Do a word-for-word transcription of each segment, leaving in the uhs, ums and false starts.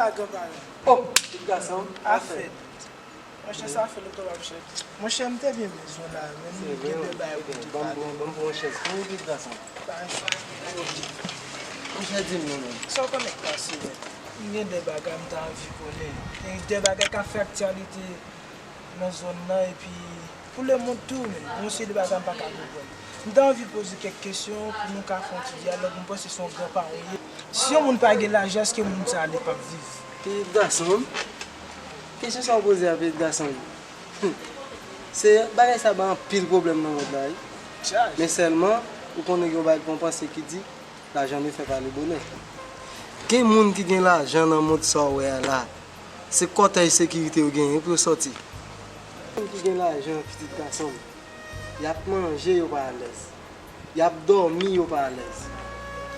Agan pa yo. Oh, pitit gason, afè. Monchè, sa fè lontan m ap chèche. Monchè, m te byen bezwen w la, men m gen de bagay pou te pale. Ban m pran yon chèz pou ou, pitit gason. Monchè, di m non, non. Sa w konnen k pase, men. M gen de bagay m ta anvi konnen. E de bagay k ap fè aktyalite nan zòn nan, epi pou lemonn tou, men. Gon seri de bagay m pa ka konprann. M ta anvi poze kèk kesyon pou nou ka fè yon ti dyalòg. M panse se yon gran paran w ye. Si yon moun pa gen lajan, èske moun sa a li p ap viv? Pitit gason m, kesyon sa w poze a, pitit gason m. Hmm. Se bagay sa bay anpil pwoblèm nan mond la, wi. Men sèlman, ou konnen gen yon bagay pou w panse ki di, lajan ne fè pa le bonè. Gen moun ki gen lajan nan mond sa w wè a la, se kòtèj sekirite yo genyen pou yo sòti. Moun ki gen lajan, pitit gason m, y ap manje, yo pa alèz. Y ap dòmi, yo pa alèz.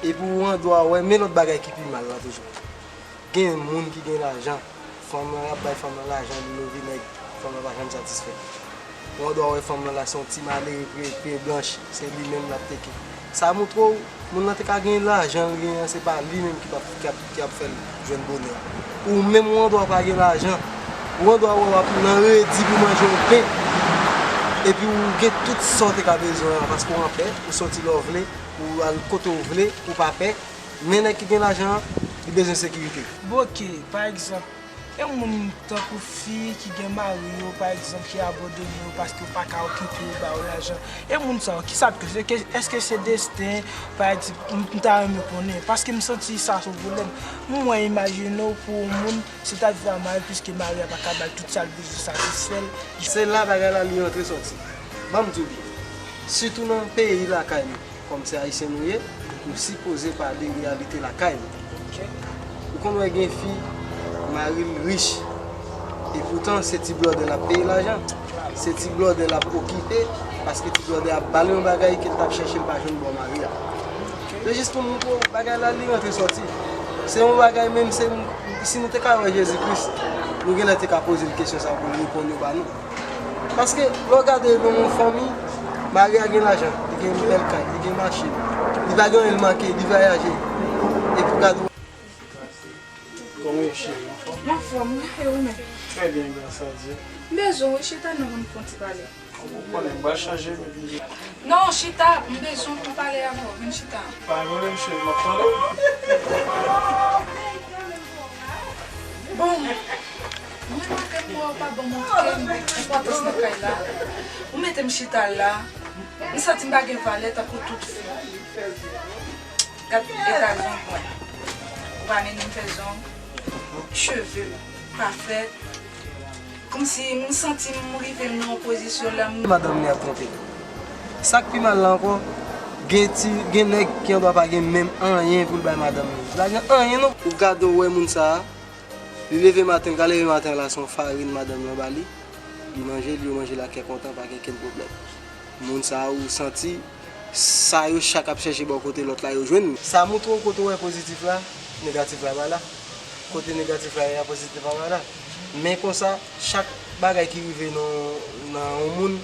Epi ou andwa wè, men lòt bagay ki pi mal la toujou. Gen moun ki gen lajan, fanm lan, y ap bay fanm lan lajan, li love nèg, fanm lan pa janm satisfè. Ou andwa wè fanm lan la se yon ti malere, pe, pe blanch, se li menm l ap teke. Sa montre w, moun lan te ka gen lajan l genyen an, se pa li menm ki p ap, ki ap, ki ap fè l jwenn bonè. Ou menm ou andwa pa gen lajan, ou andwa wè w ap nan redi pou manje yon pen, epi ou gen tout sa w te ka bezwen an, paske w anpè, ou sòti lè w vle, ou al kote w vle, ou pa pè. Men nèg ki gen lajan an, li bezwen sekirite. Bon, oke, pa egzanp, e moun tankou fi ki gen mari yo, pa egzanp, ki abandone yo paske yo pa ka okipe yo, ba yo lajan. E moun sa yo, kisa k, èske se desten, pa egzanp, m, m ta renmen konnen, paske m santi sa se yon pwoblèm. M wè, imajine w pou yon moun, si w ta viv ak mari, piske mari a pa ka ba l tout sa l bezwen, satisfè l. Se la bagay la li antre sòti. Ban m di w byen. Sitou nan peyi lakay nou. Kòm se ayisyen nou ye, nou sipoze pale reyalite lakay nou. Ou konn wè gen fi, mari l rich, epoutan se ti blòdè l ap peye lajan. Se ti blòdè l ap okipe, paske ti blòdè ap ba l yon bagay ke l t ap chèche, l pa jwenn bò mari a. Se jis pou m montre w bagay la, li rantre sòti. Se yon bagay menm, se, si nou te ka wè Jezi Kris, nou genlè te ka poze l kesyon sa pou l reponn yo ba nou. Paske, lè w gade nan yon fanmi, mari a gen lajan, li gen bèl kay, li gen machin, li pa gen anyen l manke, li vwayaje. Epi w gade w. Kòman w ye, cheri? Anfòm. M anfòm, wi, e ou menm? Trè byen, gras a Dye. M bezwen w, wi, chita nan pou n fè yon ti pale. Ou konnen, m pral chanje, men. Non, chita, m bezwen pou m pale avè w, vin chita. Pa vre, cheri, m ap tande w. Bon, mwen remake m wè w pa ban m okenn enpòtans nan kay la. Ou mete m chita la, m santi m pa gen valè tankou tout fi. Gad eta zong mwen. Ou pa mennen m fè zong, cheve pa fèt. Kòmsi m santi m rive nan yon pozisyon la m. Madanm li ap twonpe l. Sa k pi mal la ankò, gen ti, gen nèg ki andwa pa gen menm anyen pou l bay madanm li. Li pa gen anyen non. Ou gade w wè moun sa a, li leve maten, l ka leve maten la se yon farin madanm lan ba li. Li manje, li yo manje l ak kè kontan, pa gen kenn pwoblèm. Moun sa a ou santi, sa yo chak ap chèche bò kote lòt la yo jwenn li. Sa montre w kote w wè pozitif la, negatif la pa la. Kote negatif la ye a, pozitif la pa la. Men konsa, chak bagay ki rive nan, nan yon moun,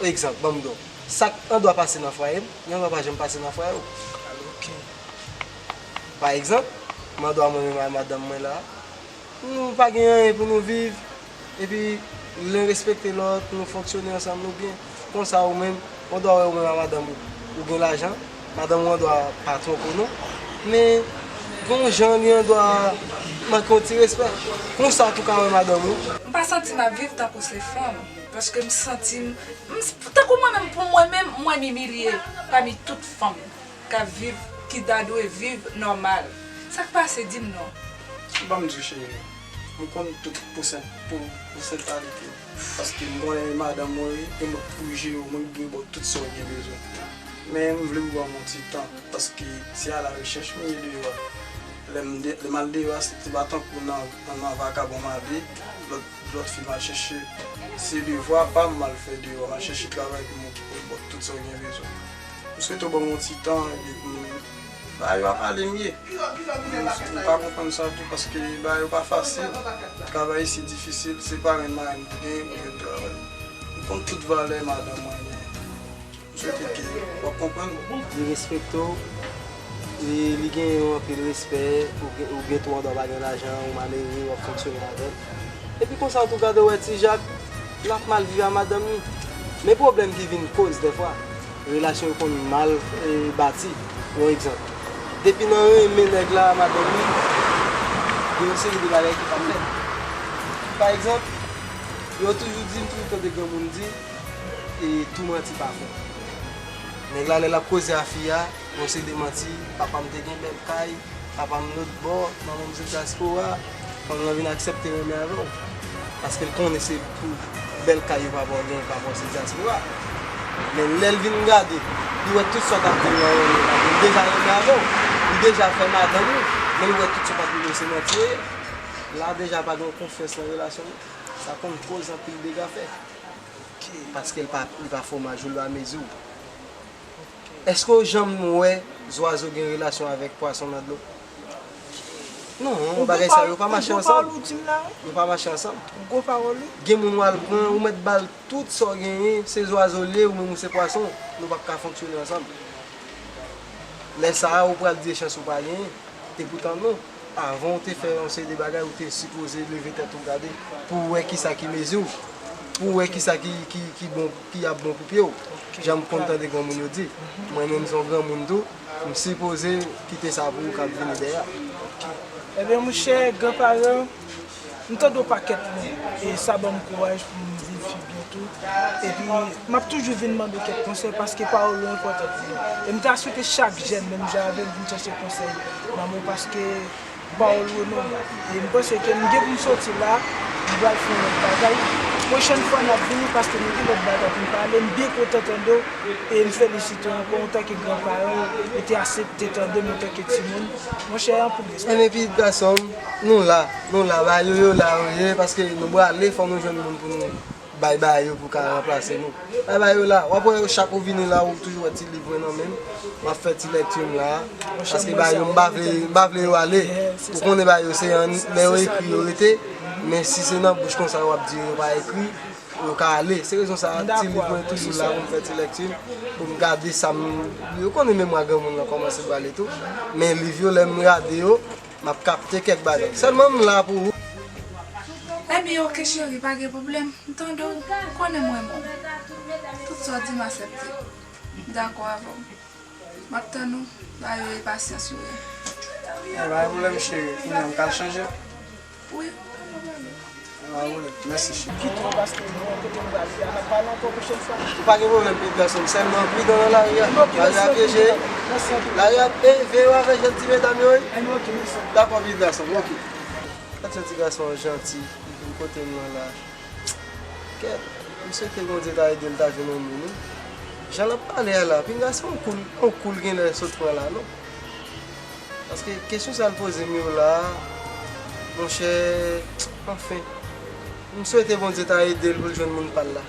egzanp, ban m di w, sa k andwa pase nan fwaye m, li andwa pa janm pase nan fwaye w. Pa egzanp, m andwa mwen menm ak madanm mwen la, nou pa gen anyen pou nou viv, epi youn respekte lòt, nou fonksyone ansanm, nou byen. Konsa ou menm, ou dwa wè ou menm ak madanm ou, ou gen lajan, madanm ou andwa pa twonpe w non, men gen yon jan li andwa manke yon ti respè. Konsa tou ka wè madanm ou. M pa santi m ap viv tankou se fanm, paske m santi m, m, tankou mwen menm, pou mwen menm, m wè m imilye pami tout fanm k ap viv, ki ta dwe viv nòmal. Sa k pase, di m non. Ban m di w, cheri, m konn tout pousent, pou, pousentalite. Paske m konnen e madanm mwen ye, e mwen k pou jere w, mwen k dwe ba w tout sa w gen bezwen. Men m vle pou ban m yon ti tan, paske se alarechèch m ye deyò a. Lè m de, lè m al deyò a, se te pa tankou nan, nan, nan vakabon m ale, lòt, lòt fi m al chèche. Se devwa pa m m al fè deyò a, m al chèche travay pou m okipe w, ba w tout sa w gen bezwen. M swete w ban m yon ti tan, epi pou m, bagay yo ap ale mye. M, m ka konprann sa tou, paske bagay yo pa fasil. Travay isit difisil, se parenn marenn pou genyen pou jwenn travay. M konn tout valè madanm mwen genyen. M swete ke w ap konprann. Li respekte w, E li gen yon anpil respè, ou gen, ou gen tou andan pa gen lajan, ou malere, w ap fonksyone avè l. Epi konsa, tou gade w wè Ti Jak, l ap mal viv a madanm li. Men pwoblèm ki vin koz dèfwa, relasyon yo konn mal, e, bati. Yon egzanp, depi nan renmen nèg la a madanm li, gen yon seri de bagay ki pa fèt. Pa egzanp, yo toujou di, m toujou tande granmoun di, e, tou manti pa fè. Nèg la, lè l ap koze a fi a, yon seri de manti, papa m te gen bèl kay, papa m lòt bò, manman m se dyaspora, fanm nan vin aksepte renmen avè w. Paske l konnen se pou bèl kay yo papa w gen, papa w se dyaspora. Men lè l vin gade, li wè tout sa w t ap di l nan renmen, li deja renmen avè w, li deja fè madanm ou, men li wè tout sa w t ap di l yo se manti yo ye. La deja pa gen konfyans nan relasyon nou. Sa konn koz anpil dega fè. Paske l pa, li pa fòmaj ou, l pa mezi w. Èske w janm wè zwazo gen relasyon avèk pwason nan dlo? Non, bagay sa yo pa mache ansanm. Ou gwo pawòl ou di m la, wi. Yo pa mache ansanm. Ou gwo pawòl, wi. Gen moun w al pran, ou mèt ba l tout sa w genyen, se zwazo l ye, ou menm ou se pwason, nou p ap ka fonksyone ansanm. Lè sa a, ou pral di e chans ou pa genyen. Epoutan non, avan w te fè yon seri de bagay, ou te sipoze leve tèt ou gade pou w wè kisa ki mezi w, pou w wè kisa ki, ki, ki bon, ki ap bon pou pye w. Jan m konn tande granmoun yo di, mwen menm se yon granmoun tou, m sipoze kite sa pou ou k ap vini dèyè. Ebyen, monchè, granparan, m tande w pakèt lè, e sa ban m kouraj pou m vin pi byen tou. Epi, m ap toujou vin mande w kèk konsèy paske pawòl ou enpòtan pou mwen. E m ta swete chak jèn, menm jan avè m, vin chèche konsèy nan men w paske pawòl ou non. E m panse ke m gen pou m soti la, m pral fè yon lòt bagay. Pwochèn fwa n ap vini paske nou gen lòt bagay pou n pale. M byen kontan tande w e m felisite w ankò antanke granparan w, ou te aksepte tande m antanke timoun. Monchè, anpil respè. Ebyen, pitit gason m, nou la, nou la, ba yo, yo la, yo ye, paske nou prale, fò nou jwenn moun pou nou bay ba yo pou ka ranplase nou. Bay ba yo la, w ap wè chak ou vini la, ou toujou wè ti liv mwen nan men m, m ap fè ti lèkti m la, paske ba yo, m pa vle, m pa vle yo ale. Ou konnen ba yo, se an, lè yo ekri, yo rete, men si se nan bouch konsa yo ap di yo, yo pa ekri, yo ka ale. Se rezon sa a, ti liv mwen toujou la pou m fè ti lèkti, pou m gade sa m, yo konnen memwa granmoun nan kòmanse prale tou. Men liv yo, lè m gade yo, m ap kapte kèk bagay. Sèlman m la pou ou. Ebyen, oke, cheri, pa gen pwoblèm. M tande w, ou konnen m renmen w. Tout sa w di m aksepte. M dakò avè w. M ap tann ou, ba yo e pasyans ou ye. Ebyen, pa gen pwoblèm, cheri. Kounye a m ka al chanje? Wi, pa gen pwoblèm. Pa gen pwoblèm. Mèsi, cheri. Kite w paske nou kote m prale a, n ap pale ankò pwochèn fwa. Ou pa gen pwoblèm, pitit gason m. Sèlman pridan nan lari a. Lari a pyeje. Lari a, e, veye w avèk jèn ti medam yo, wi. Dakò, pitit gason m, oke. Gad jan ti gason an janti, li vin kote m nan la. Kèt, m swete Bondye ta ede l ta jwenn yon moun, wi. Jan l ap pale a la, pinga se yon kou l, yon kou l genlè sot pran la, non? Paske kesyon sa l poze m yo la, monchè, anfen. M swete Bondye ta ede l pou l jwenn moun pa l la.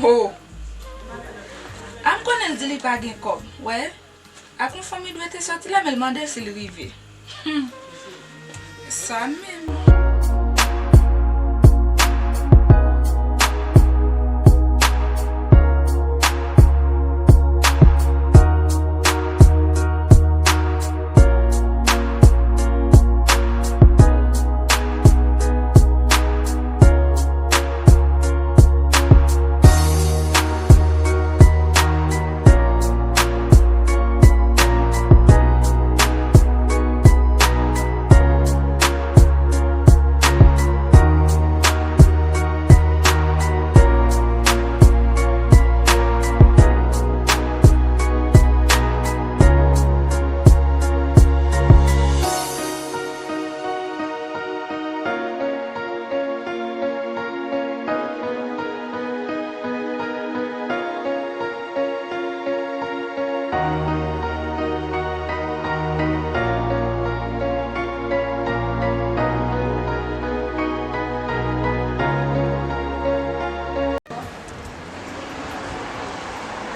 Oh! A m konnen l di li pa gen kòb, wè. Ak yon fanm li dwe te sòti la, men l mande l si l rive. Hmm. Sa menm.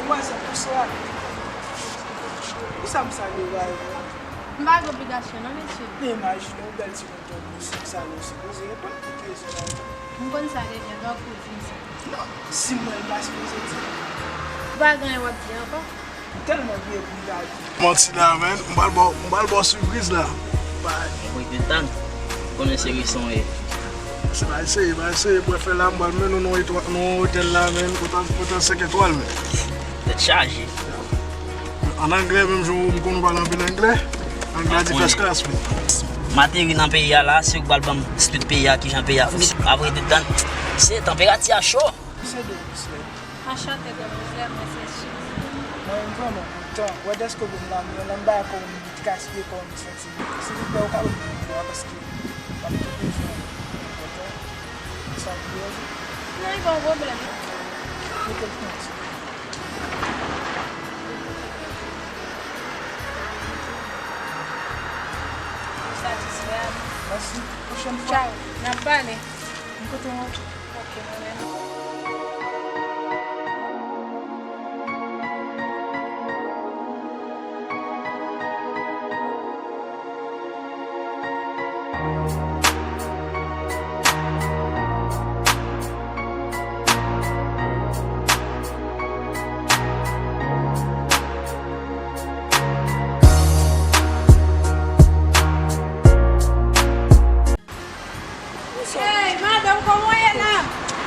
Mwen se pou sa. Pou sa m salye w a yo? M pa gen obligasyon non, mesye. Men imajine w bèl timoun tankou w, si m salye w, sipoze reponn pou plezi la. M konn sa deja, donk ou di m sa. Non, si m wè l pa sipoze di. Ou pa gen anyen w ap di ankò? M tèlman bliye pou m ta di. Manti la, menn. M pral ba w, m pral ba w sipriz la. Mwen te tann. Konnen se reson ye. Se pa eseye, pa eseye, bwè fè la, m pral mennen w nan etwa-, nan otèl la, menn. Otèl, otèl senk etwal, menn. Tèt chaje. An anglè, menm jan w konn pale anpil anglè, anglè a di first class, menn. M ateri nan peyi a la, se ou k pral ban m street peyi a, kijan peyi a fonksyone. Apre te tann, se tanperati a cho. Se de misye. Anchante, Granmouzè, mwen se Suzy. Mwen menm vrèman kontan. Wè dèske w vin la, men lè m bay kò w, m vit gaspiye kò w, m santi m. Silvouplè, ou ka ban m nimewo a, paske m ap tou bezwen w. Sa w vle di? Non, li pa yon pwoblèm. Mete l pou mwen, silvouplè. Ou satisfè a? Mèsi. Pwochèn fwa. Tchaw. N ap pale. M kontan wè w tou. Ok, mwen menm. Hey, madanm, kòman w ye la?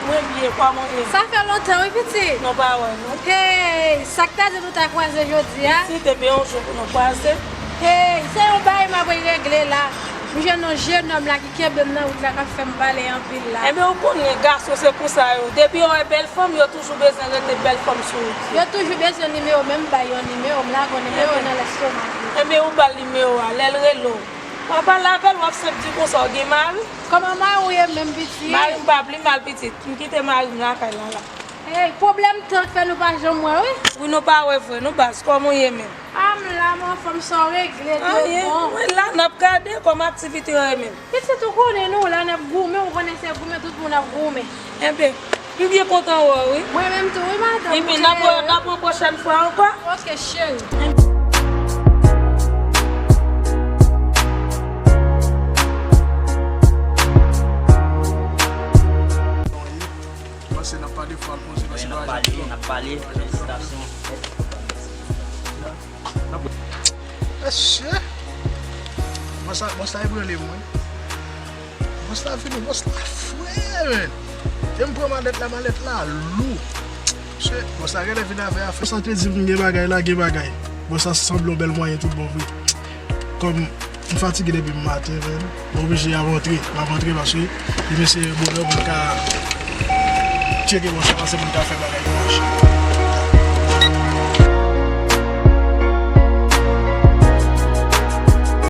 Mwen byen, kòman w ye? Sa fè lontan, wi, pitit. Nou pa wè, non. Hey, sa k ta di nou ta kwaze jodi a? Pitit, ebyen, yon jou pou nou kwaze. Hey, se yon bagay m ap regle la. M jwenn yon jenòm la ki kenbe m nan wout la, k ap fè m pale anpil la. Ebyen, ou konnen, gason se konsa yo. Depi yo wè bèl fanm, yo toujou bezwen rete bèl fanm sou wout yo. Yo toujou bezwen nimewo, men m ba yo nimewo, m lage yon nimewo nan lèstomak yo. Ebyen, ou ba l nimewo a, lè l rele w. W ap pale avè l, w ap senp di konsa, w gen mari? Kòman mari w ye menm, pitit? Mari m pa pli mal, pitit. M kite mari m lakay la, la. Hey, pwoblèm tan k fè nou pa janm wè, wi. Wi, nou pa wè vre, non, baz. Kòman w ye menm? A, m la, m anfòm, sa w regle, tout bon. Anyen, mwen la, n ap gade kòman aktivite yo ye menm. Pitit, ou konnen nou la, n ap goumen, ou konnen se goumen, tout moun ap goumen. Enben, m byen kontan wè w, wi. Mwen menm tou, wi, madanm. Enben, n ap wè, n ap wè pwochèn fwa ankò. Ok, cheri. Pase n ap pale fwa, pase n ap pale, n ap pale, felisitasyon. Mesye, bòs la, bòs la ebranle mwen. Bòs la vini, bòs la fre, menn. Te m pran malèt la, malèt la lou. Mesye, bòs la genlè vin avè afè. Bòs la te di m gen bagay la, gen bagay. Bòs la sanble yon bèl mwayen tout bon vre. Kòm m fatige depi maten, menn, m oblije ap antre, m ap antre paske li mesye bonè pou m ka tcheke bòs la, paske pou m ka fè bagay yo mache.